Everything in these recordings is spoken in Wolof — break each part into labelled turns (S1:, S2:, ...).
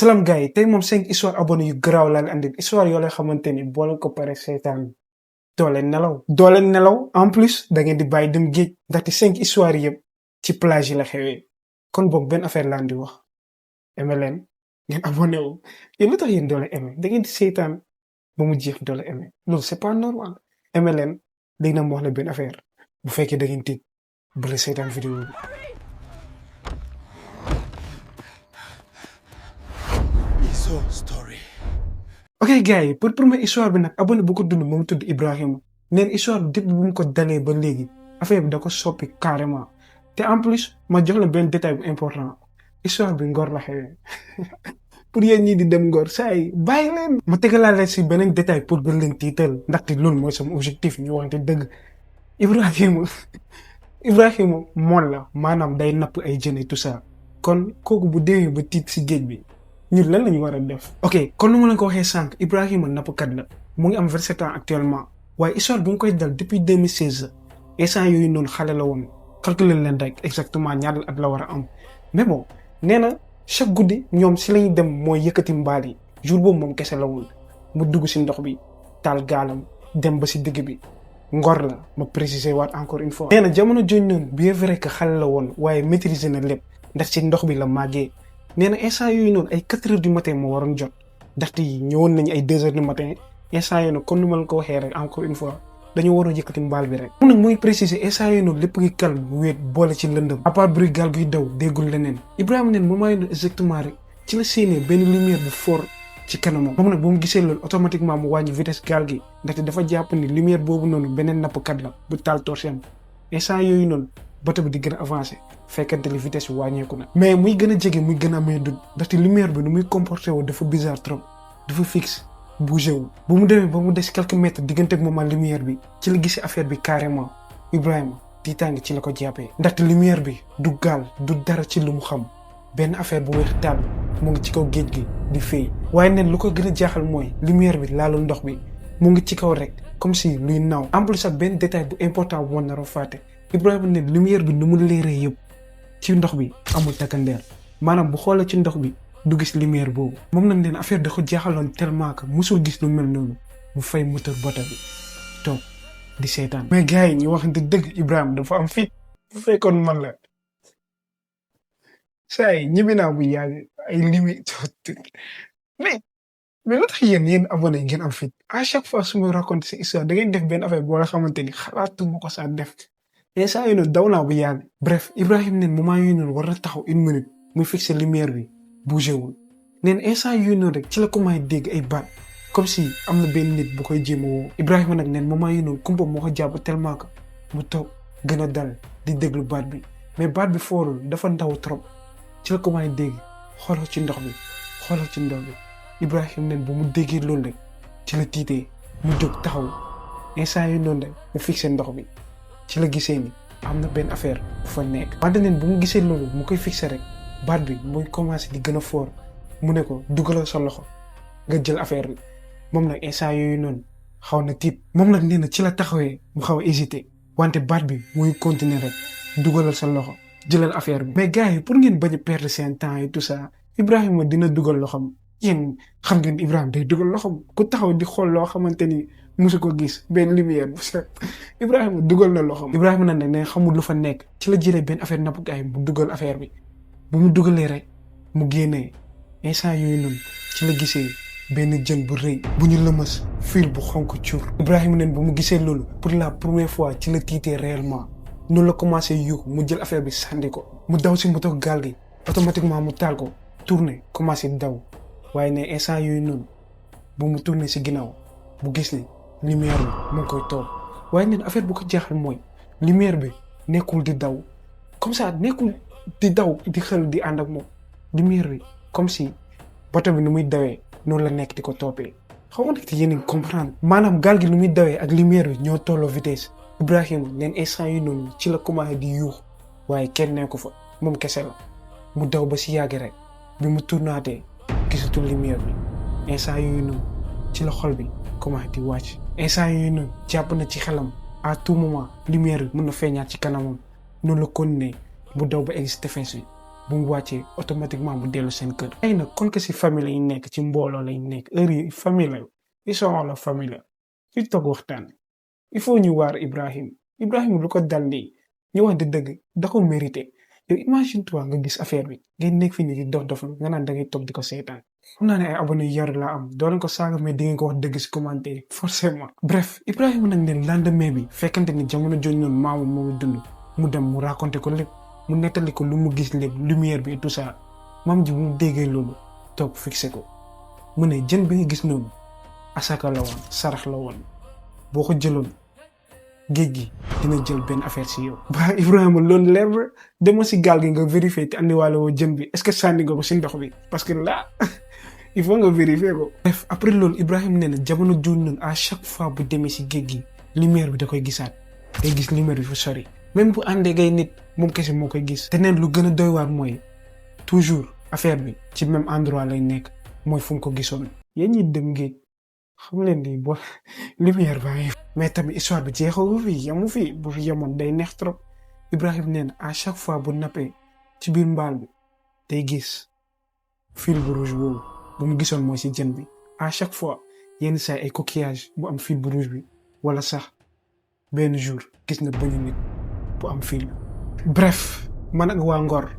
S1: Salam gars yi tey moom 5 histoire abonné yu garaaw laa leen andil histoire yoo leen xamante ni boo leen ko pare seetaan doo leen nelaw en plus da ngeen di bàyyi dem géej ndaxte 5 histoire yëpp ci plage yi la xewee kon boog benn affaire laan di wax aimé leen ngeen abonné wu yéen lu tax yéen doo leen aimé da ngeen di seetaan ba mu jeex doo leen aimé loolu c'est pas normal aimé leen léegi nag ma wax la benn affaire bu fekkee da ngeen tiit bu la seetaan vidéo bi.
S2: Story.
S1: ok gars yi pour première histoire bi nag abonné bu ko dund moom tudd Ibrahima neen histoire bi depuis bu mu ko dalee ba léegi affaire bi da ko soppi carrément te en plus ma jox la benn détail bu important histoire bi Ngor la xewee pour yéen ñii di dem Ngor saa yi bàyyi leen. ma tegalaale si beneen détail pour gën leen tiital ndaxte loolu mooy sama objectif ñu waxante dëgg. Ibrahima mool la maanaam day napp ay jën et tout ça kon kooku bu demee ba tiit si géej bi. ñun lan lañu war a def. ok kon nu ma leen ko waxee sànq Ibrahima nappkat la mu ngi am 27 ans actuellement waaye histoire bi nga koy dal depuis 2016 instant yooyu noonu xale la woon calculer leen rek exactement ñaata at la war a am mais bon nee na chaque guddi ñoom si lañuy dem mooy yëkkati mbaal yi jour boobu moom kese la woon mu dugg si ndox bi taal gaalam dem ba si digg bi Ngor la ma préciser waat encore une fois. nee na jamono jooju noonu bien vrai que xale la woon waaye maîtriser na lépp ndax si ndox bi la màggee. nee na instant yooyu noonu ay 4 heures du matin moo waroon jot ndaxte ñëwoon nañu ay 2 heures du matin instant yooyu noonu comme ni ma la ko waxee rek encore une fois dañoo waroon yëkkati mbaal bi rek. moom nag muy préciser instant yooyu noonu lépp ngi calme wéet boole ci lëndëm. à part bruit gaal guy daw déggul leneen. Ibrahima neen moment yii noonu exactement rek ci la séenee benn lumière bu fort ci kanamam. moom nag bu mu gisee loolu automatiquement mu wàññi vitesse gaal gi ndaxte dafa jàpp ni lumière boobu noonu beneen nappkat la bu taal torcham instant yooyu noonu. bato bi di gën a avancé fekkante li vitesse bi wàññeeku na. mais muy gën a jege muy gën a amee dund ndaxte lumière bi nu muy comporté woo dafa bizarre trop dafa fixe bougé wu. bu mu demee ba mu des quelques mètres diggante ak moment lumière bi ci la gisee affaire bi carrément Ibrahima tiitaange ci la ko jàppee. ndaxte lumière bi du gaal du dara ci lu mu xam benn affaire bu weex tàll mu ngi ci kaw géej gi di fay. waaye neen lu ko gën a jaaxal mooy lumière bi laalul ndox bi mu ngi ci kaw rek comme si luy naaw. en plus ak benn détail bu important bu ma naroon fàtte. Ibrahima ne lumière bi nu mu leeree yëpp ci ndox bi amul takkandeer maanaam bu xoolee ci ndox bi du gis lumière boobu. moom nag nee na affaire da ko jaaxaloon tellement que musul gis lu mel noonu mu fay moteur bato bi toog di seetaan. mais gars yi ñu waxante dëgg Ibrahima dafa am fit bu fekkoon man la saa yi ñibbi naa bu yàgg ay limite mais lu tax yéen abonné ngeen am fit à chaque fois su ma raconté cette histoire da ngeen def benn affaire boo la xamante ni xalaatuma ko saa def. mais saa yu noonu daw naa bu yàgg. bref Ibrahima neen moment yooyu noonu war na taxaw 1 minute muy fixer lumière bi bougé wul neen instant yooyu noonu rek ci la commencé dégg ay baat comme si am na benn nit bu koy jéem a woo. Ibrahima nag neen moment yooyu noonu kumpa moo ko jàpp tellement que mu toog gën a dal di déglu baat bi mais baat bi foorul dafa ndaw trop ci la commencé dégg xoolal ci ndox bi xoolal ci ndox bi Ibrahima neen bu mu déggee loolu rek ci la tiitee mu jóg taxaw instant yooyu noonu rek mu fixer ndox bi. ci la gisee ni am na benn affaire bu fa nekk. wante neen bu mu gisee loolu mu koy fixé rek baat bi muy commencé di gën a fort mu ne ko dugalal sa loxo nga jël affaire bi moom nag instant yooyu noonu xaw na tiit. moom nag nee na ci la taxawee mu xaw a hésité wante baat bi muy continuer rek dugalal sa loxo jëlal affaire bi. mais gars yi pour ngeen bañ a perdre seen temps et tout ça Ibrahima dina dugal loxam yéen xam ngeen Ibrahima day dugal loxam ku taxaw di xool loo xamante ni. musu ko gis benn lumière bu set Ibrahima dugal na loxoom. Ibrahima nag ne xamul lu fa nekk ci la jëlee benn affaire nappkaay mu dugal affaire bi bu mu dugalee rek mu génnee instant yooyu noonu ci la gisee benn jën bu rëy bu ñu lëmas fil bu xonk cuur. Ibrahima nag bu mu gisee loolu pour la première fois ci la tiitee réellement noonu la commencé yuux mu jël affaire bi sànni ko mu daw si moto gaal gi automatiquement mu taal ko tourné commencé daw waaye ne instant yooyu noonu bu mu tourné si ginnaaw bu gis ni. lumière bi mu ngi koy toog waaye neen affaire bu ko jaaxal mooy lumière bi nekkul di daw comme ça nekkul di daw di xel di ànd ak moom lumière bi comme si bato bi nu muy dawee noonu la nekk di ko toppee. xaw ma nag te yéen a ngi comprendre maanaam gaal gi nu muy dawee ak lumière bi ñoo tolloo vitesse. Ibrahima neen instant yu noonu ci la commencé di yuux waaye kenn nekku fa moom kese la mu daw ba si yàgg rek bi mu tournaatee gisatul lumière bi instant yooyu noonu ci la xol bi commencé di wàcc. instant yooyu noonu jàpp na ci xelam à tout moment lumière bi mën na feeñaat ci kanamam noonu la continuer mu daw ba egg si tefes bi bu mu wàccee automatiquement mu dellu seen kër. ay nag kon que si famille lañ nekk ci mbooloo lañ nekk heure yi famille la ils sont la famille la fi toog waxtaan il faut ñu waar Ibrahim lu ko dal nii ñu wax dëgg da ko mérité yow imagine toi nga gis affaire bi ngay nekk fi ni di dof nga naan da ngay toog di ko seetaan. xam naa ne ay abonné yar laa am doo leen ko saaga mais di ngeen ko wax dëgg si commentaire forcément. bref Ibrahima nag ne lendemain bi fekkante ni jamono jooju noonu maamu moomu dund mu dem mu raconté ko lépp mu nettali ko lu mu gis lépp lumière bi et tout ça maam ji mu déggee loolu toog fixé ko mu ne jën bi nga gis noonu asaka la woon sarax la woon boo ko jëloon géej gi dina jël benn affaire si yow. ba Ibrahima loolu leer ba demoo si gaal gi nga vérifier te andiwaale woo jën bi est-ce que sànni nga ko si ndox bi parce que là il faut nga vérifier ko. bref après loolu Ibrahima nee na jamono jooju noonu à chaque fois bu demee si géej gi lumière bi da koy gisaat day gis lumière bi fu sori même bu àndee gay nit moom kese moo koy gis. te neen lu gën a doy waar mooy toujours affaire bi ci même endroit lay nekk mooy fu mu ko gisoon. yéen ñi dem géej xam leen ni boo lumière baa ngi mais tamit histoire bi jeexawu fi yamu fi bu fi yemoon day neex trop. Ibrahima nee na à chaque fois bu nappee ci biir mbaal bi day gis fil bu rouge boobu bu mu gisoon mooy si jën bi à chaque fois yenn saa ay coquillage bu am fil bu rouge bi wala sax benn jour gis na bañu nit bu am fil. bref man ak waa Ngor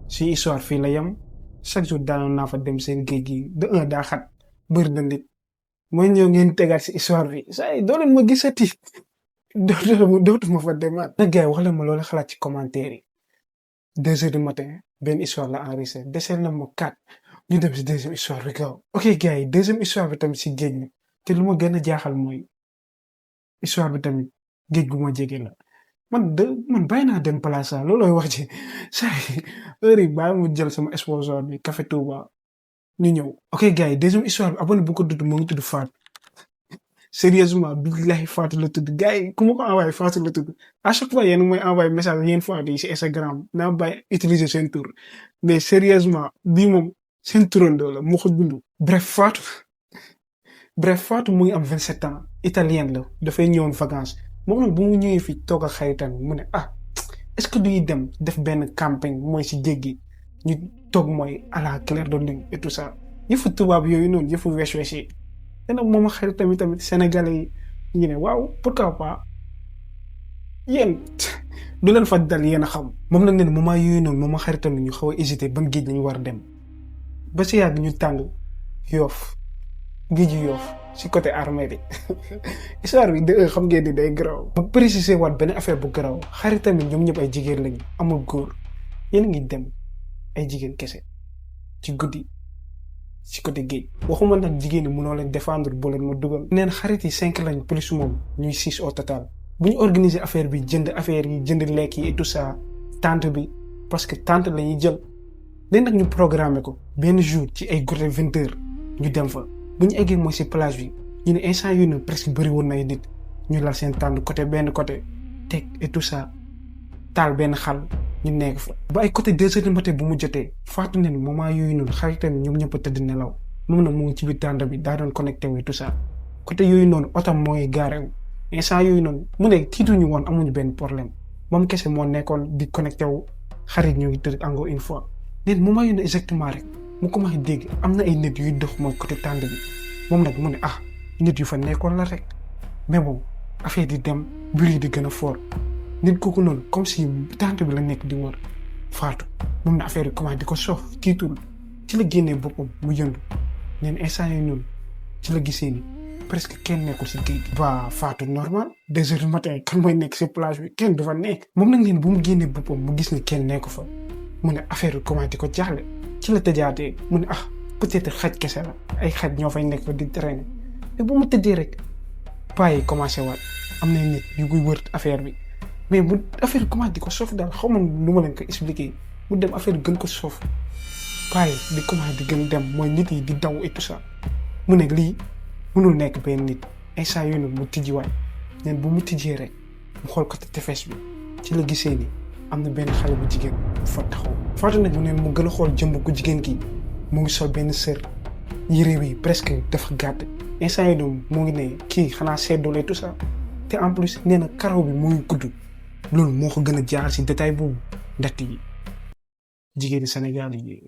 S1: si histoire fii la yem chaque jour daanoon naa fa dem seen géej gi de un daa xat bëri na nit mooy ñëw ngeen tegaat si histoire bi saa yi doo leen ma gisati dootuma fa demaat. nag gars yi wax leen ma loolu xalaat ci commentaire yi 2 heures du matin benn histoire la enregistré deseel na ma 4 ñu dem si deuxième histoire bi gaaw. ok gars yi deuxième histoire bi tamit si géej gi te lu ma gën a jaaxal mooy histoire bi tamit géej gu ma jege la man bàyyi naa dem place ça loolooy wax ci saa yi heure yi bàyyi mu jël sama sponsor bi Café Touba ñu ñëw. ok gars yi deuxième histoire bi abonné bu ko tudd moo ngi tudd Fatou sérieusement billahi Fatou la tudd gars yi ku ma ko envoyé Fatou la tudd à chaque fois yéen mooy envoyé message yéen Fatou yi si Instagram naa bàyyi utiliser seen tur mais sérieusement bii moom seen turandoo la moo ko dund. bref Fatou mu ngi am 27 ans italienne la dafay ñëwoon vacances moom nag bu mu ñëwee fii toog ak xaritam mu ne est-ce que duñuy dem def benn camping mooy si géej gi ñu toog mooy à la clair de lune et tout ça yëfu tubaab yooyu noonu yëfu wees yi te nag moom ak xaritam yi tamit sénégalais yi ñu ne waaw pourquoi pas yéen du leen fa dal yéen a xam. moom nag nee na moment yooyu noonu moom ak xaritam yi ñu xaw a hésité ban géej lañu war a dem ba si yàgg ñu tàng Yoff géeju Yoff si côté armée bi histoire bi de xam ngeen ni day garaw. ba préciser waat benn affaire bu garaw xaritam yi ñoom ñëpp ay jigéen lañu amul góor yéen ngi dem ay jigéen kese ci guddi si côté géej waxuma nag jigéen ñi mënoo leen défendre boo leen ma dugal. neen xarit yi 5 lañ plus moom ñuy 6 au total bu ñu organiser affaire bi jënd affaire yi jënd lekk yi et tout ça tente bi parce que tente la ñuy jël léegi nag ñu programmer ko benn jour ci ay côté 20 heures ñu dem fa bu ñu eggee mooy si plage bi ñu ne instant yu ne presque bëri woon na ay nit ñu lal seen tente benn côté teg et tout ça taal benn xal ñu nekk fa. ba ay côté 2 heures du matin bu mu jotee Fatou ne moment yooyu noonu xaritam ñoom ñëpp a tëdd nelaw moom nag mu ngi ci biir tente bi daa doon connecté wu tout ça côté yooyu noonu otam mooy garé wu instant yooyu noonu mu ne tiituñu woon amuñu benn problème moom kese moo nekkoon di connecté wu xarit ñu ngi tëdd encore une fois. léegi moment yooyu exactement rek mu commencé dégg am na ay nit yuy dox mooy côté tente bi moom nag mu ne nit yu fa nekkoon la rek mais bon affaire di dem bruit di gën a fort. nit kooku noonu comme si tante bi la nekk di wër Fatou moom na affaire yi commencé di ko soof tiitul ci la génnee boppam mu yëndu neen instant yi noonu ci la gisee ni presque kenn nekkul si géej gi. ba Fatou normal 2 heures du matin kan mooy nekk si plage bi kenn du fa nekk. moom nag leen bu mu génnee boppam mu gis ni kenn nekku fa mu ne affaire yi commencé di ko jaaxle ci la tëjaatee mu ne peut-être xaj kese la ay xaj ñoo fay nekk fa di traîner mais bu mu tëddee rek paa yi commencé waat am na nit yu koy wër affaire bi. mais bu affaire commencé di ko soof daal xaw ma nu ma leen ko expliquer mu dem affaire gën ko soof paa yi di commencé di gën dem mooy nit yi di daw et tout ça mu ne lii mënul nekk benn nit instant yooyu noonu mu tijjiwaat neen bu mu tijjee rek mu xool côté tefes bi ci la gisee ni am na benn xale bu jigéen bu fa taxaw. Fatou nag mu ne mu gën a xool jëmb ku jigéen ki mu ngi sol benn sër yére bi presque dafa gàtt instant yooyu noonu mu ngi ne kii xanaa seddoo tout ça te en plus nee na karaw bi mu ngi gudd. loolu moo ko gën a jaar si détail boobu ndaxte jigéeni Sénégal yi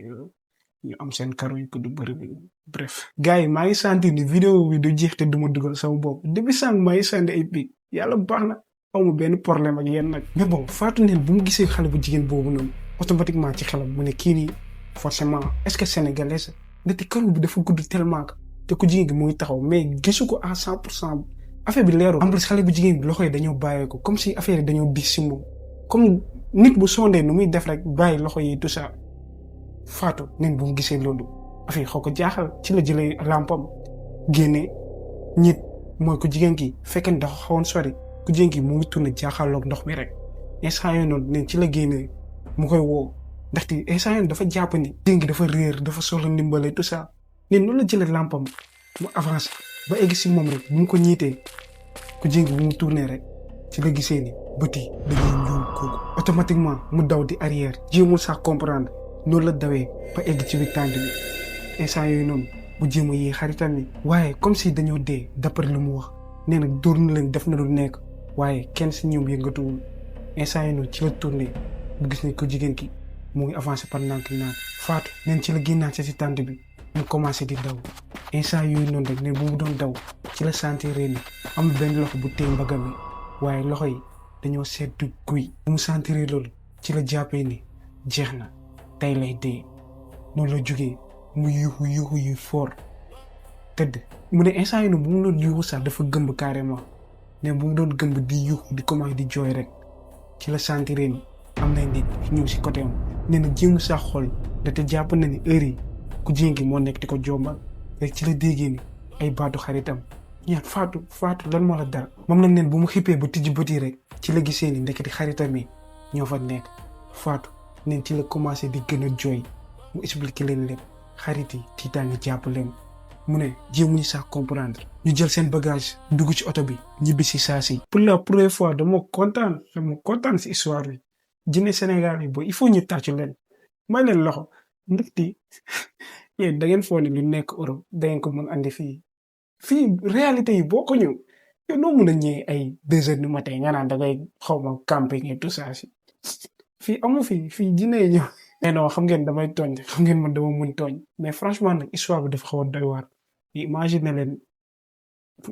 S1: ñu am seen karo yu ko du bëri bi bref gars yi maa ngi sentir ni vidéo bi du jeex te duma dugal sama bopp depuis sànq maa ngi sànni ay pic yàlla baax na awma benn problème ak yéen nag mais bon Fatou neen bu mu gisee xale bu jigéen boobu noonu automatiquement ci xelam mu ne kii nii forcément est-ce que sénégalaise ndekete karo bi dafa gudd tellement que te ku jigéen gi mu ngi taxaw mais gisu ko à 100% affaire bi leerul en plus xale bu jigéen bi loxo yi dañoo bàyyee ko comme si affaire yi dañoo bis si moom comme nit bu sondee nu muy def rek bàyyi loxo yi tout ça Fatou neen bu mu gisee loolu affaire yi xaw ko jaaxal ci la jëlee lampam génne nit mooy ku jigéen ki fekkee ne dafa xawoon sori ku jigéen ki mu ngi tourné jaaxaloog ndox mi rek instant yooyu noonu neen ci la génnee mu koy woo ndaxte instant yooyu dafa jàpp ni jigéen gi dafa réer dafa soxla ndimbale tout ça neen noonu la jëlee lampam mu avancé ba egg si moom rek bu mu ko ñiitee ku jigéen gi bu mu tourné rek ci la gisee ni bët yi dañuy ñuul kooku automatiquement mu daw di arrière jéemul sax comprendre noonu la dawee ba egg ci biir tànk bi instant yooyu noonu bu jéem a yee xaritam ni waaye comme si dañoo dee d'après lu mu wax nee na dóor na leen def na lu nekk waaye kenn si ñoom yëngatuwul instant yooyu noonu ci la tourné bu gis ne ko jigéen ki mu ngi avancé par nànk Fatou neen ci la génnaat si tànk bi mu commencé di daw instant yooyu noonu rek ne bu mu doon daw ci la sentir ni am benn loxo bu téye mbagam mi waaye loxo yi dañoo seddu guy bu mu sentir loolu ci la jàppee ni jeex na tey lay dee noonu la jógee mu yuuxu yu fort tëdd mu ne instant yi noonu bu mu doon yuuxu sax dafa gëmb carrément ne bu mu doon gëmb di yuuxu di commencé di jooy rek ci la sentir ni am na nit ñëw si côté am nee na jéemu sax xool date jàpp na ni heure yi ku jigéen gi moo nekk di ko jombal rek ci la déggee ni ay baatu xaritam ñaat Fatou lan moo la dara moom la neen bu mu xippee ba tijji bët yi rek ci la gisee ni ndeketi xaritam yi ñoo fa nekk Fatou neen ci la commencé di gën a jooy mu expliqué leen lépp xarit yi tiitaange jàpp leen mu ne jéemuñu sax comprendre ñu jël seen bagage dugg ci oto bi ñibbi si saa si pour la première fois dama kontaan si histoire bi jinne Sénégal yi booy il faut ñu tàccu leen may leen loxo ndaxte yéen da ngeen foog ne lu nekk Europe da ngeen ko mën andi fii réalité yi boo ko ñëw yow noo mën a ñëwee ay 2 heures du matin nga naan da ngay xaw ma camping et tout ça si fii amu fii jinne yi ñëw mais non xam ngeen damay tooñ xam ngeen man dama mun tooñ mais franchement nag histoire bi dafa xaw a doy waar imagine leen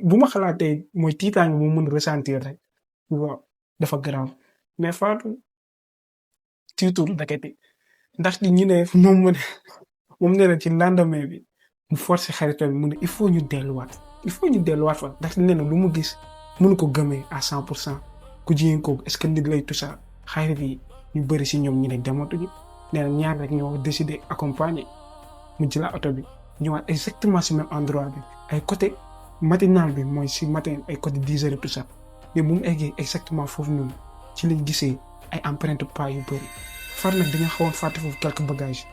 S1: bu ma xalaatee mooy tiitaange moo mën ressentir rek waaw dafa grave mais Fatou tiitul dakati ndax ñu ne moom nee na ci lendemain bi mu forcé xaritam mu ne il faut ñu delluwaat fa ndax nee na lu mu gis mënu ko gëmee à 100% ku jigéen kooku est-ce que nit lay tout ça xarit yi ñu bëri si ñoom ñu ne dematuñu nee na ñaar rek ñoo décidé accompagner mu jëlaat oto bi ñëwaat exactement si même endroit bi ay côté matinal bi mooy si matin ay côté 10 heures tout ça mais bu mu eggee exactement foofu noonu ci lañ gisee ay empreinte pas yu bëri far nag dañoo xawoon fàtte foofu quelques bagages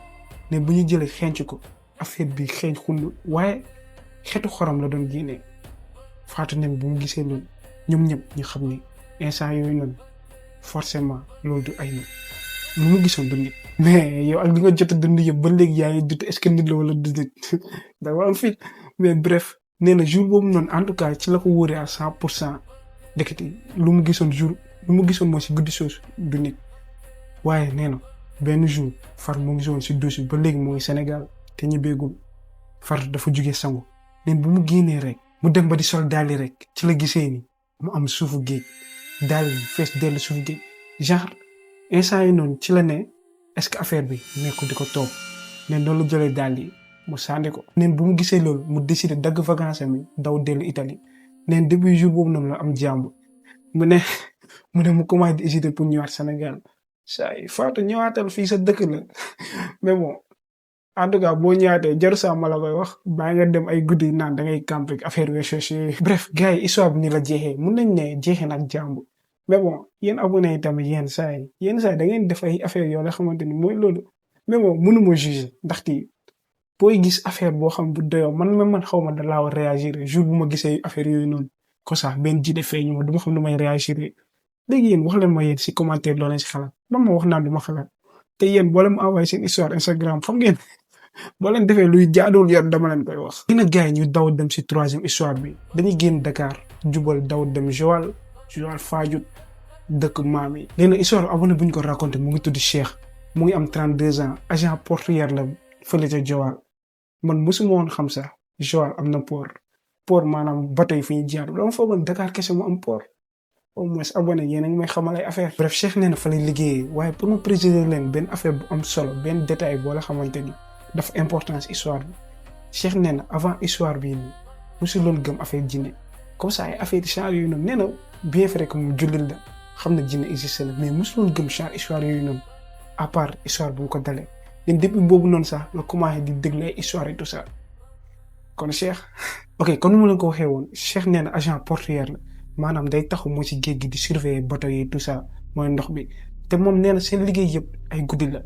S1: mais bu ñu jëlee xenc ko affaire bi xeeñ xund waaye xetu xorom la doon génnee Fatou neen bu mu gisee loolu ñoom ñëpp ñu xam ni instant yooyu noonu forcément loolu du ay nit lu mu gisoon du nit mais yow ak li nga jot a dund yëpp ba léegi yaa ngi dute est-ce que nit la wala du nit dafa am fit mais bref nee na jour boobu noonu en tout cas ci la ko wóoree à 100% ndekete lu mu gisoon moo si guddi soosu du nit waaye nee na benn jour far mu ngi woon si douche ba léegi moo ngi Sénégal te ñibbeegul far dafa jugee sangu neen bu mu génnee rek mu dem ba di sol daali rek ci la gisee ni mu am suufu géej daal yi fees dellu suufu géej genre instant yi noonu ci la ne est-ce que affaire bi nekkul di ko toog neen noonu la jëlee daal yi mu sànni ko neen bu mu gisee loolu mu décidé dagg vacances mi daw dellu Italie neen depuis jour boobu noonu la am jàmb mu ne mu commencé di hésiter pour ñëwaat Sénégal saa yi Fatou ñëwaatal fii sa dëkk la mais bon en tout cas boo ñëwaatee jaru saa ma la koy wax bàyyi nga dem ay guddi naan da ngay campé affaire recherche bref gars yi histoire bi ni la jeexee mun nañ ne jeexee nag jàmb mais bon yéen abonné yi tamit yenn saa yi da ngeen def ay affaire yoo la xamante ni mooy loolu mais bon mënuma juger ndaxte booy gis affaire boo xam bu doyoo man xaw ma da laa war réagir jour bu ma gisee affaire yooyu noonu ko sax benn ji de feeñu ma du ma xam nu may réagir léegi yéen wax leen ma yéen si commentaire loo leen si xalaat man ma wax naan du ma xalaat te yéen boo leen ma envoyé seen histoire Instagram xam ngeen boo leen defee luy jaadool yoon dama leen koy wax. dina gars yi ñu daw dem si 3e histoire bi dañuy génn Dakar jubal daw dem Joal Fadiouth dëkk maam yi. léegi nag histoire abonné bu ñu ko raconté mu ngi tudd Cheikh mu ngi am 32 ans agent portuaire la fële ca Joal man mosuma woon xam sax Joal am na port maanaam bateau yi fi ñu jaar dama foogoon Dakar kese mu am port au moins abonné yéen a ngi may xamal ay affaire bref Cheikh nee na fa lay liggéeyee waaye pour mu préciser leen benn affaire bu am solo benn détail boo la xamante ni dafa importance histoire bi Cheikh nee na avant histoire bii nii mosul loon gëm affaire jinne comme ça ay affaire genre yooyu noonu nee na bien vrai que mu jullit la xam na jinne existe la mais mosul loon gëm genre histoire yooyu noonu à part histoire bu mu ko dalee ñun depuis boobu noonu sax la commencé di déglu ay histoire et tout ça kon Cheikh ok kon nu mu leen ko waxee woon Cheikh nee na agent portuaire la maanaam day taxu moo ci géej gi di surveiller bateau yi tout ça mooy ndox bi te moom nee na seen liggéey yëpp ay guddi la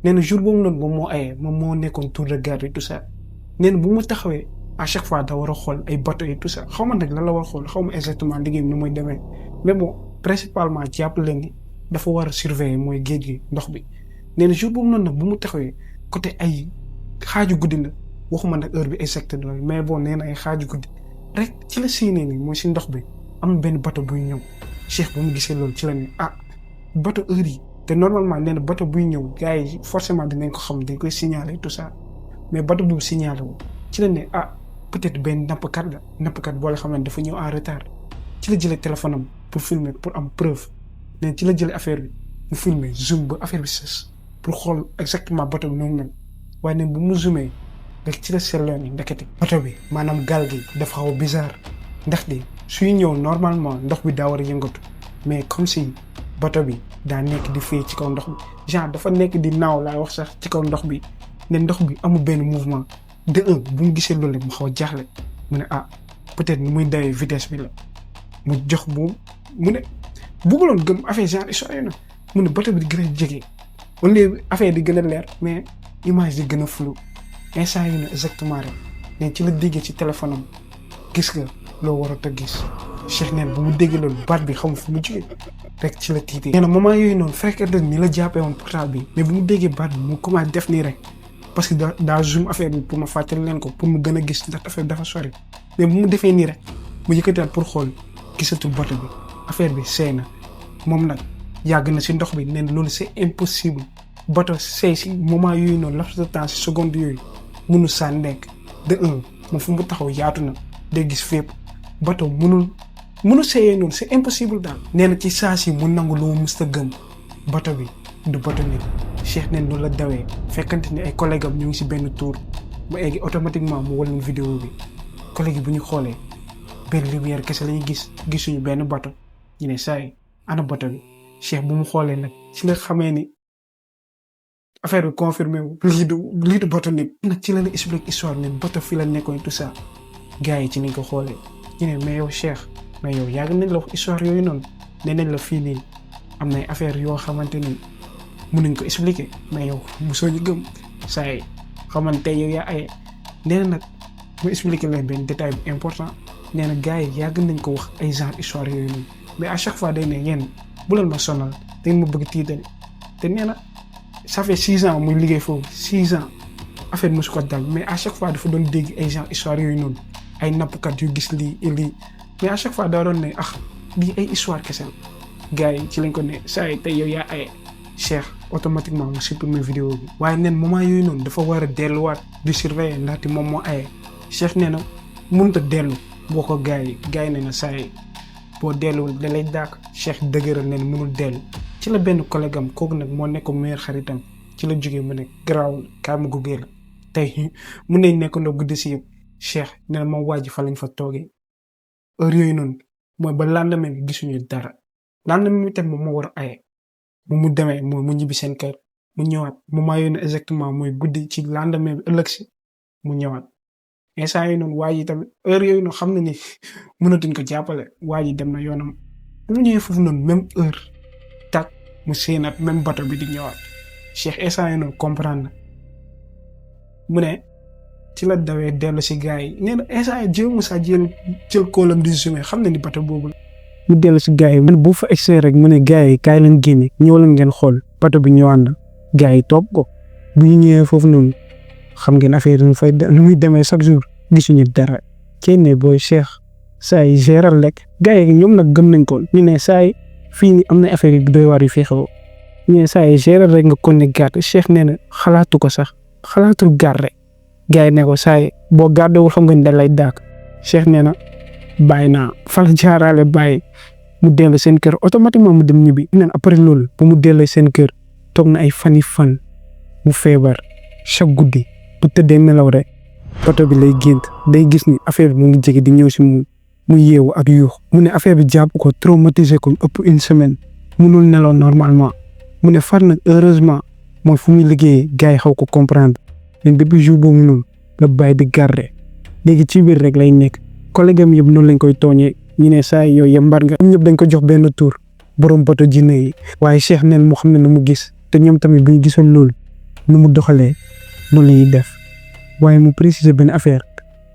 S1: nee na jour boobu noonu moom moo ayee moom moo nekkoon tour de garde et tout ça nee na bu mu taxawee à chaque fois da war a xool ay bateau yi tout ça xaw ma nag lan la war a xool xaw ma exactement liggéey bi nu muy demee mais bon principalement jàpp leen ni dafa war a surveiller mooy géej gi ndox bi nee na jour boobu noonu nag bu mu taxawee côté ay xaaju guddi la waxuma nag heure bi exact loolu mais bon nee na ay xaaju guddi rek ci la siinee ni mooy si ndox bi am benn bateau buy ñëw Cheikh ba mu gisee loolu ci la ne bateau heure yi te normalement nee na bateau buy ñëw gars yi forcément dinañ ko xam dañ koy signaler tout ça mais bateau bu signalé wu ci la ne peut-être benn nappkat boo la xam ne dafa ñëw en retard ci la jëlee téléphone am pour filmer pour am preuve mais ci la jëlee affaire bi mu filmer zoom ba affaire bi sës pour xool exactement bateau bi noonu mel waaye neen bu mu zoomee rek ci la seetloo ni ndekete bateau bi maanaam gaal gi dafa xaw a bizarre ndaxte suy ñëw normalement ndox bi daa war a yëngatu mais comme si bateau bi daa nekk di fee ci kaw ndox bi genre dafa nekk di naaw laa wax sax ci kaw ndox bi ne ndox bi amul benn mouvement de bu mu gisee loolu mu xaw a jaaxle mu ne peut-être ni muy dawee vitesse bi la mu jox boobu mu ne bëgguloon gëm affaire genre histoire yi na mu ne bateau bi di gën a jege wala affaire di gën a leer mais image di gën a flou instant yi na exactement rek mais ci la déggee ci téléphone am gis nga loo war a gis Cheikh neen bu mu déggee loolu baat bi xamul fu mu jógee rek ci la tiitee. nee na moment yooyu noonu fréquente ni la jàppee woon portable bi mais bu mu déggee baat bi mu commencé def nii rek parce que daa zoom affaire bi pour ma fàttali leen ko pour mu gën a gis ndax affaire bi dafa sori mais bu mu defee nii rek mu yëkkatiwaat pour xool gisatul bateau bi affaire bi seey na moom nag yàgg na si ndox bi nee na loolu c'est impossible bateau seey si moment yooyu noonu laps de temps si seconde yooyu mënu saa nekk de moom fu mu taxaw yaatu na day gis fépp bateau mënu seeyee noonu c'est impossible daal. nee na ci saa si mu nangu lu mu mës a gëm bateau bi du bateau nit Cheikh neen loolu la dawee fekkante ni ay collègue am ñu ngi si benn tour mu eggi automatiquement mu wàllum vidéo bi collègue yi bu ñu xoolee benn lumière kese la ñuy gisuñu benn bateau ñu ne saa yi ana bateau bi Cheikh bu mu xoolee nag ci la xamee ni affaire bi confirmé wu lii du bateau nit nag ci la explique histoire ne bateau fii la nekkoon tout ça gars yi ci nañ ko xoolee ñu ne mais yow Cheikh mais yow yàgg nañ la wax histoire yooyu noonu nee nañ la fii nii am na affaire yoo xamante ni mën nañ ko expliquer mais yow mosoo ñu gëm saa yi xamante yow yaa ay nee na nag mu expliquer leen benn détail bu important nee na gars yi yàgg nañ ko wax ay genre histoire yooyu noonu mais à chaque fois day ne yéen bu leen ma sonal da ngeen ma bëgg tiitali te nee na ça fait 6 ans muy liggéey foofu 6 ans affaire mosu ko dal mais à chaque fois dafa doon dégg ay genre histoire yooyu noonu ay nappkat yu gis lii mais à chaque fois daa doon ne lii ay histoire kese gars yi ci lañ ko ne saa yi tey yow yaa ay Cheikh automatiquement mu supprimer vidéo bi waaye neen moment yooyu noonu dafa war a delluwaat di surveiller ndaxte moom moo aye Cheikh nee na mënut a dellu boo ko gars yi nee na saa yi boo delluwul da lay dàq Cheikh dëgëral nee na mënul dellu ci la benn collègue am kooku nag moo nekk meilleur xaritam ci la jógee mu ne garaawul kaa ma guggee la tey mun nañ nekk ndoo guddi si yëpp Cheikh nee na moom waa ji fa lañ fa toogee heure yooyu noonu mooy ba lendemain bi gisuñu dara lendemain bi tam moom moo war a aye mu demee mooy mu ñibbi seen kër mu ñëwaat moment yooyu noonu exactement mooy guddi ci lendemain bi ëllëg si mu ñëwaat instant yooyu noonu waa ji tamit heure yooyu noonu xam na ni mënatuñ ko jàppale waa ji dem na yoonam mu ñëwee foofu noonu même heure tak mu séenaat même bateau bi di ñëwaat Cheikh instant yooyu noonu comprendre na mu ne ci la dawee dellu si gars yi nee na instant yii jéem a jël kóolam di zoomé xam na ni bateau boobu la. mu dellu si gars yi man bu fa extrait rek mu ne gars yi kaay leen génne ñëw leen ngeen xool bateau bi ñëwaat na gars yi topp ko bu ñu ñëwee foofu noonu xam ngeen affaire yi fay nu muy demee chaque jour gisuñu dara kenn ne booy Cheikh saa yi géral lekk gars yi ñoom nag gëm nañ ko ñu ne saa yi fii nii am na affaire yu doy waar yu fi xew mais saa yi gérer rek nga kon ne garde Cheikh nee na xalaatu ko sax xalaatul garde gars yi ne ko saa yi boo gardewul xam nga ni da lay daak Cheikh nee na bàyyi naa fa la jaaraale bàyyi mu dellu seen kër automatiquement mu dem ñibbi. nee na après loolu bu mu dellee seen kër toog na ay fan mu feebar chaque guddi bu tëddee nelaw rek poto bi lay gént day gis ni affaire bi mu ngi jege di ñëw si mu yeewu ak yuux mu ne affaire bi jàpp ko traumatisé ko ëpp une semaine munul nelaw normalement mu ne far nag heureusement mooy fu muy liggéeyee gars yi xaw ko comprendre léegi depuis jour boobu noonu la bàyyi di garder léegi ci biir rek lay nekk collègue am yëpp noonu lañ koy tooñee ñu ne saa yow yembar nga ñëpp dañ ko jox benn tour borom poto jinne yi waaye Cheikh neen moo xam ne nu mu gis te ñoom tamit bu ñu gisoon loolu nu mu doxalee noonu la ñuy def waaye mu préciser benn affaire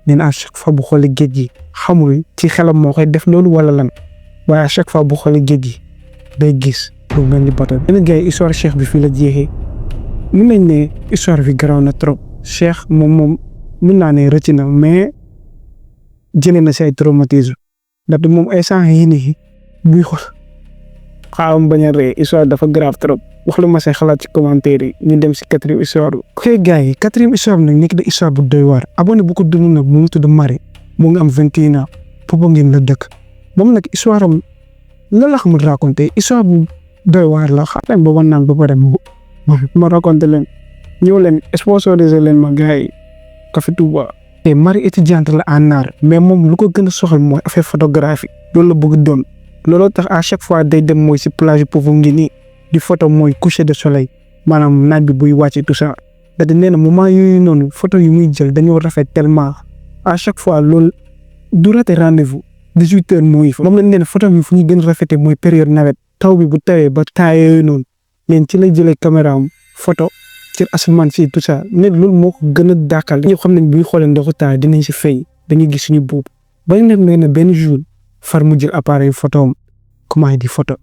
S1: nee na à chaque fois bu xoolee géej gi xamul ci xelam moo koy def loolu wala lan waaye à chaque fois bu xoolee géej gi day gis lu mel ni bato bi. yenn gars yi histoire Cheikh bi fii la jeexee mun nañ ne histoire bi garaaw na trop Cheikh moom mun naa ne rëcc na mais jëlee na si ay traumatisme ndaxte moom ay sànq yii nii buy xool xaawam bañ a ree histoire dafa grave trop wax lu ma say xalaat ci commentaire yi ñu dem si 4e histoire bi. ok gars yi 4e histoire bi nag nekk na histoire bu doy waar abonné bu ko dund nag mu ngi tudd Marie mu ngi am 21 ans Popenguine la dëkk moom nag histoire am lan la xamul raconté histoire bu doy waar la xam nañ ba wan naan ba pare ma raconté leen ñëw leen sponsorisé leen ma gars yi Café Touba. te Marie étudiante la en art mais moom lu ko gën a soxal mooy affaire photographie loolu la bëgg doon looloo tax à chaque fois day dem mooy si plage Popenguine nii di photo mooy coucher de soleil maanaam naaj bi buy wàcc tout ça da di nee na moment yooyu noonu photo yu muy jël dañoo rafet tellement à chaque fois loolu du raté rendez-vous 18h mooy fa moom la nee na photo bi fu ñu gën a rafetee mooy période nawet taw bi bu tawee ba taa yooyu noonu leen ci lay jëlee caméra am photo ci asamaan si tout ça ne loolu moo ko gën a dàkkal ñëpp xam nañ bu ñu xoolee ndoxu taa dinañ si fay dañuy gis suñu buub ba ñu nekk nee na benn jour far mu jël appareil photo am comment di photo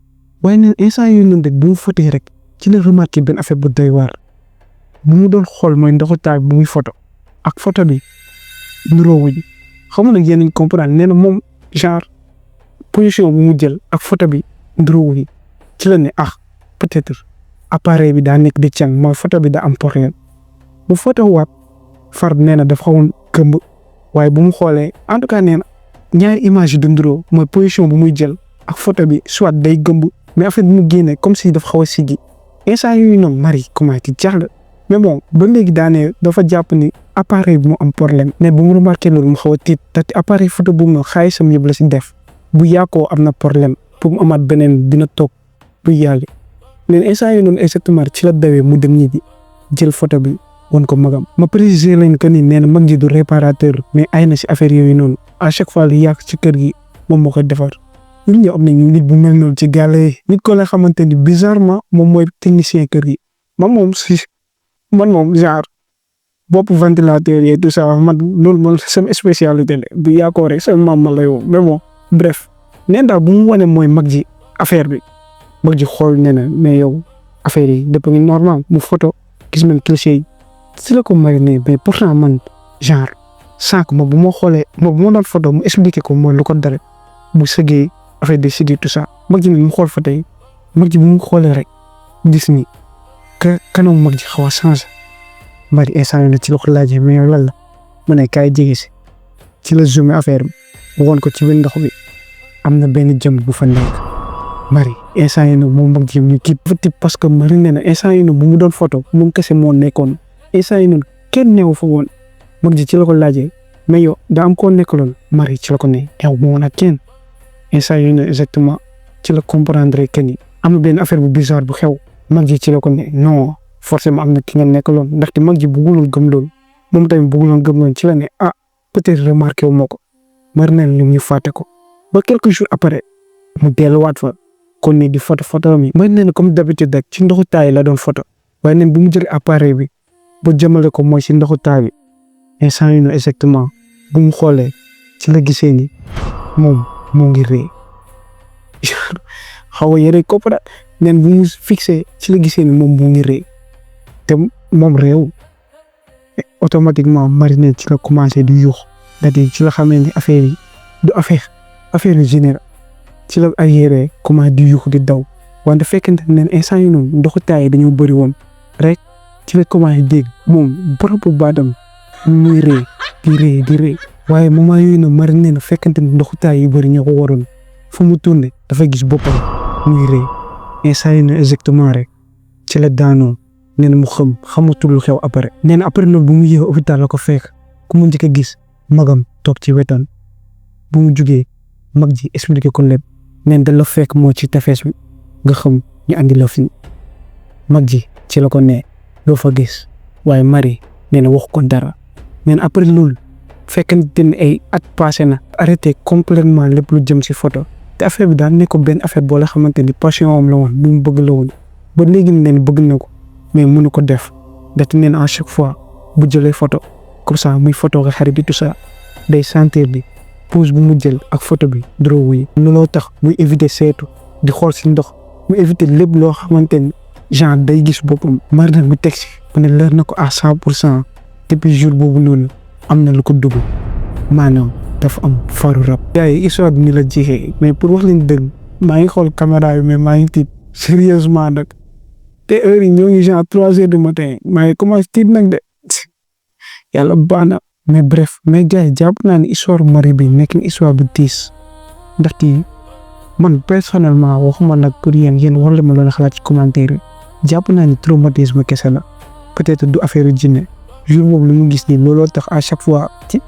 S1: waaye neen instant yooyu noonu rek bu mu fotee rek ci la remarqué benn affaire bu doy waar bu mu doon xool mooy ndoxu taa bi muy photo ak photo bi nuroowuñ xam nga nag yéen a ngi comprendre nee na moom genre position bu mu jël ak photo bi nuroowuñ ci la ne peut-être appareil bi daa nekk di càng mooy photo bi daa am problème bu photo waat far nee na dafa xawoon gëmb waaye bu mu xoolee en tout cas nee na ñaari image yi du nuroo mooy position bu muy jël ak photo bi soit day gëmb mais affaire bi mu génnee comme si dafa xaw a siggi instant yooyu noonu Marie comment ti jaaxle mais bon ba léegi daanee dafa jàpp ni appareil bi mu am problème mais bu mu remarqué loolu mu xaw a tiit te appareil photo bu mu xaalisam yëpp la si def bu yàqoo am na problème pour mu amaat beneen dina toog bu yàgg mais instant yooyu noonu exactement ci la dawee mu dem ñi di jël photo bi won ko magam ma préciser leen que ni nee na mag ji du réparateur mais ay na si affaire yooyu noonu à chaque fois li yàq ci kër gi moom moo koy defar ñun ñoo am nañu nit bu mel noonu ci gàlle yi nit ko la xamante ni bizarrement moom mooy technicien kër gi man moom genre bopp ventilateur yi tout ça man loolu moom sama spécialité la bu yaakoo rek sama maam ma lay woo mais bon bref neen daal bu mu wane mooy mag ji affaire bi mag ji xool ne na mais yow affaire yi dëpp ngi normal mu photo gis même cliché yi si la ko mariné mais pourtant man genre sànq ma bu ma xoolee ma bu ma doon photo mu expliqué ko mooy lu ko dara bu sëggee affaire de sigi tout ça mag ji mu xool photo yi mag ji bu mu xoolee rek gis ni que kanam mag ji xaw a changé Marie instant yii ci la ko laajee mais yow lan la mu ne kaay jege si ci la zoomé affaire bi woon ko ci biir ndox bi am na benn jëm bu fa nekk Marie instant yii moom mag ji ñu kii parce que Marie nee na instant yii bu mu doon photo moom kese moo nekkoon instant yii kenn newu fa woon mag ji ci la ko laajee mais yow daa am koo nekkaloon Marie ci la ko ne yow moo nag kenn instant yii exactement ci la comprendre que ni am na benn affaire bu bizarre bu xew mag ji ci la ko ne non forcément am na ki nga nekkaloon ndaxte mag ji bëgguloon gëm loolu moom tamit bëgguloon gëm loolu ci la ne peut-être remarqué wu ma ko Marie nee na li ñu fàtte ko ba quelques jours après mu delluwaat fa kon ne di photo mi Marie nee na comme d'habitude rek ci ndoxu taay la doon photo waaye neen bu mu jël appareil bi ba jëmale ko mooy ci ndoxu taay bi instant yii exactement bu mu xoolee ci la gisee ni moom moo ngi ree xaw a yore kopp daal neen bu mu fixé ci la gisee ni moom moo ngi ree te moom réew automatiquement Marie nee ci la commencé di yuux c'est-à-dire ci la xamee ni affaire yi du affaire yu général ci la ay yére commencé di yuux di daw wante fekkente ne instant yi noonu ndoxu taay yi dañoo bëri woon rek ci la commencé dégg moom borom baatam muy ree di ree waaye moment yooyu noonu Marie nee na fekkente ne ndoxu taay yu bëri ñoo ko waroon fu mu tourné dafa gis boppam muy ree instant yi noonu exactement rek ci la daanoo nee na mu xamatul lu xew après. nee na après loolu bu mu yéexee hôpital la ko fekk ku mu njëkk a gis magam toog ci wetam bu mu jugee mag ji expliqué ko lépp nee na da la fekk moo ci tefes bi nga xam ñu andi la fi mag ji ci la ko nee loo fa gis waaye Marie nee na wax ko dara nee na après loolu fekkente ne ay at passé na arrêté complètement lépp lu jëm si photo te affaire bi daal nekk ko benn affaire boo la xamante ni passion am la woon bu mu bëgg la woon ba léegi nee na bëgg na ko mais mënu ko def ndaxte nee na à chaque fois bu jëlee photo comme ça muy photo nga xarit bi tout ça day sentir bi pose bu mu jël ak photo bi drogue yi looloo tax muy éviter seetu di xool si ndox mu éviter lépp loo xamante ni genre day gis boppam. Marie nag mu teg si mu ne leer na ko à 100% depuis jour boobu noonu am na lu ko dugg maanaam dafa am faru rab. gars yi histoire bi ni la jeexee mais pour wax leen dëgg maa ngi xool caméra yi mais maa ngi tiit sérieusement nag te heure yi ñoo ngi genre 3 heures du matin maa ngi commencé tiit nag de yàlla baax na mais bref mais gars yi jàpp naa ne histoire Marie bi nekk na histoire bu tiis ndaxte man personnellement waxuma nag pour yéen war la ma loon xalaat ci commentaire yi jàpp naa ni traumatisme kese la peut-être du affaire jinne jour boobu lu mu gis nii looloo tax à chaque fois ci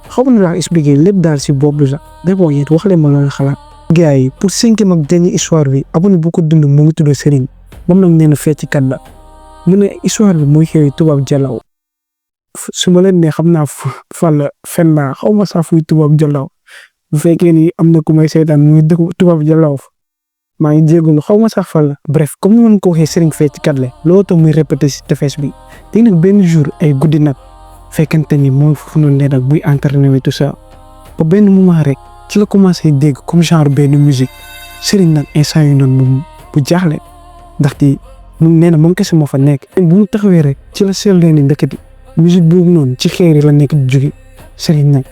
S1: xaw ma la expliquer lépp daal si boobu sax mais bon yéen wax leen ma loon xalaat. gars yi pour 5e ak dernière histoire bi abonné bu ko dund mu ngi tudd Serigne moom nag nee na fecckat la mu ne histoire bi muy xew tubaab jalaw su ma leen ne xam naa fan la fen naa xaw ma sax fuy tubaab jalaw bu fekkee ni am na ku may seetaan muy dëkk tubaab jalaw maa ngi jégalu xaw ma sax fan la. bref comme ni ma ko waxee Serigne fecckat la looloo tax muy répété si tefes bi te nag benn jour ay guddi nag fekkente ni mooy fu noonu ne nag buy entraîné wi tout ça ba benn moment rek ci la commencé dégg comme genre benn musique Serigne nag instant yu noonu bu jaaxle ndaxte nee na moom kese moo fa nekk. bu mu taxawee rek ci la seetlu ni ndeketi musique boobu noonu ci xeer yi la nekk di jóge Serigne nag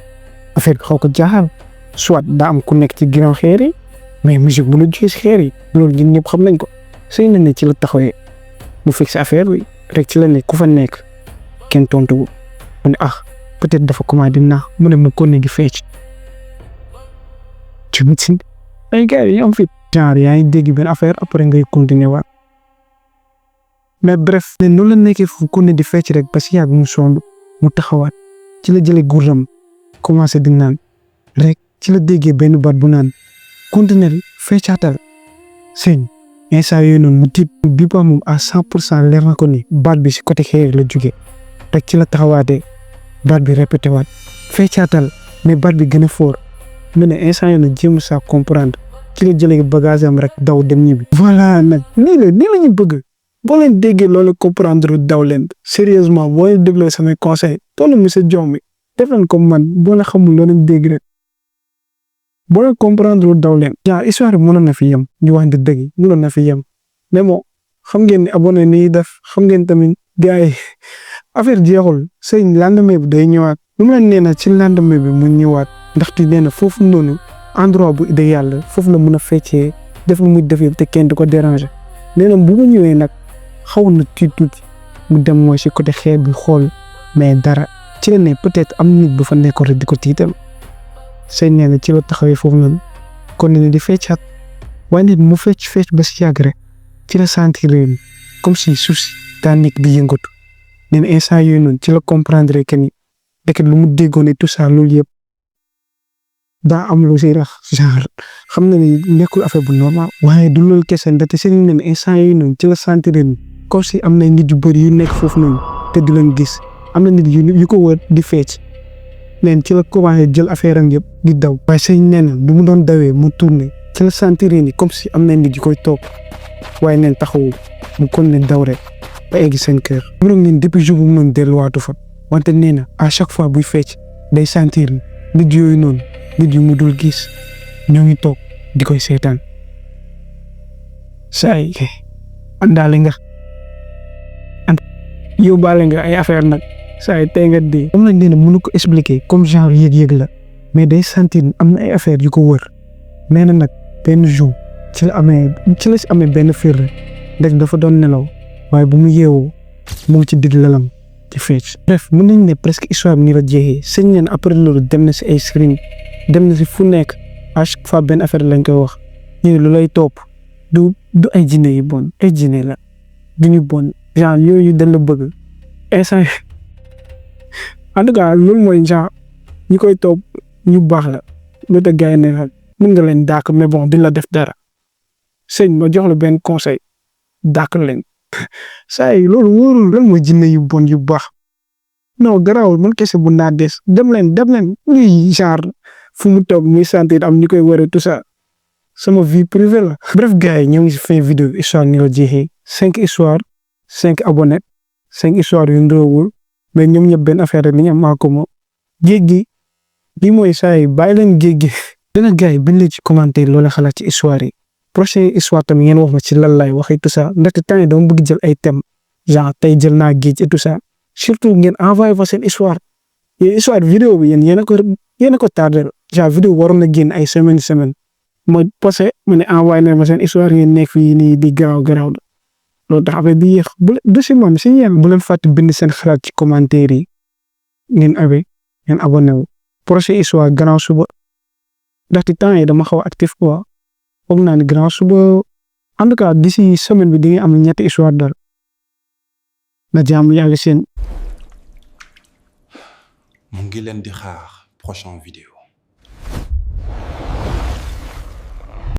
S1: affaire bi xaw ko jaaxal soit daa am ku nekk ci ginnaaw xeer yi mais musique bu la jógee si xeer yi loolu ñun ñëpp xam nañ ko. Serigne nag ne ci la taxawee mu fixé affaire bi rek ci la ne ku fa nekk kenn tontu wu mu ne peut-être dafa commencé naa mu ne mu ko ne gi fecc ci ay gars yi am fit genre yaa ngi dégg benn affaire après ngay continuer waat mais bref ne noonu la nekkee fu ku ne di fecc rek ba si yàgg mu sonn mu taxawaat ci la jëlee guurdam commencé di naan rek ci la déggee benn baat bu naan continuer feccaatal sëñ instant yooyu noonu mu tiit bi ba moom à 100% leer na ko ni baat bi si côté xeer la jógee rek ci la taxawaatee baat bi répété waat feccaatal mais baat bi gën a fort mu ne instant yooyu noonu jéem saa comprendre ci la jëlee bagage am rek daw dem ñibbi. voilà nag nii la ñu bëgg. boo leen déggee loolu comprendre daw leen sérieusement boo leen dégloo samay conseil toolu monsieur Diome def leen comme man boo leen xamul loo leen dégg rek boo leen comprendre daw leen. genre histoire bi mënoon na fi yem ñu wax dëgg mënoon na fi yem mais bon xam ngeen ne abonné ni def xam ngeen tamit gars yi affaire jeexul sëñ lendemain bi day ñëwaat lu ma leen nee na ci lendemain bi mu ñëwaat ndaxte nee na foofu noonu endroit bu idéal la foofu la mën a feccee def lu muy def yëpp te kenn du ko déranger nee na bu mu ñëwee nag. xaw na tuuti mu dem mooy si côté xeer bi xool mais dara ci la ne peut-être am nit bu fa nekkoon rek di ko tiital sëñ nee na ci la taxawee foofu noonu kon ne di feccaat waaye nit mu fecc ba si yàgg rek ci la sentir comme si suuf si daa nekk di yëngatu nee na instant yooyu noonu ci la comprendre que ni dëkk lu mu déggoon et tout ça loolu yëpp daa am lu si rax genre xam na ni nekkul affaire bu normal waaye du loolu kese ndaxte sëñ nee na instant yooyu noonu ci la sentir comme si am na nit yu bëri yu nekk foofu noonu te du leen gis am na nit yu ko wër di fecc neen ci la commencé jël affaire am yëpp di daw waaye sëñ nee na du mu doon dawee mu tourné ci la sentir ni comme si am na nit yu koy toog waaye neen taxawu mu kon ne daw rek ba egg seen kër. mu ne leen depuis jour bu mu doon delluwaatu fa wante nee na à chaque fois buy fecc day sentir nit yooyu noonu nit yu mu dul gis ñoo ngi toog di koy seetaan saa yi àndaale nga yóbbaale nga ay affaire nag saa yi tey nga dee. moom lañ nee na mënu ko expliquer comme genre yëg-yëg la mais day sentir am na ay affaire yu ko wër nee na nag benn jour ci la si amee benn firnde ndek dafa doon nelaw waaye bu mu yeewoo mu ngi ci digg lalam ci fecc. bref mën nañ ne presque histoire bi nii la jeexee sëñ neen après loolu dem na si ay screen dem na si fu nekk à chaque fois benn affaire lañ koy wax ñu lu lay topp du ay jinne yu bon ay jinne la du ñu bon genre yooyu dañ la bëgg instant en tout cas loolu mooy genre ñi koy topp ñu baax la lu tax gars yi ne la mën nga leen dàq mais bon duñ la def dara sëñ ma jox la benn conseil dàq leen saa yi loolu wóorul lan mooy jinne yu bon yu baax non garaawul man kese bu naa des dem leen ñuy genre fu mu toog muy sentir am ñu koy wëree tout ça sama vie privée la. bref gars yi ñoo ngi si fin vidéo histoire ni la jeexee 5 histoires 5 abonnés 5 histoires yu ndóowul mais ñoom ñëpp benn affaire rek li ñu maa ko moom géej gi lii mooy saa yi bàyyi leen géej gi. dina gars yi bañ leen ci commentaire loola xalaat ci histoire yi prochaine histoire tamit ngeen wax ma ci lan laay waxee tout ça ndaxte temps yi dama bëgg jël ay thèmes genre tey jël naa géej et tout ça surtout ngeen envoyé fa seen histoire yéen histoire vidéo bi yéen yéen a ko tardé genre vidéo waroon na génn ay semaine ma posé ma ne envoyé leen ma seen histoire ngeen nekk fii nii di garaaw la loolu tax affaire bi yéex du si moom si yéen bu leen fàtte bind seen xalaat ci commentaire yi ngeen abonné wu prochaine histoire gannaaw suba ndaxte temps yi dama xaw a actif quoi foog naa ne gannaaw suba en tout cas d'ici semaine bi di nga am ñetti histoire dal na jàmm yàgg seen
S2: mu ngi leen di xaar prochaine vidéo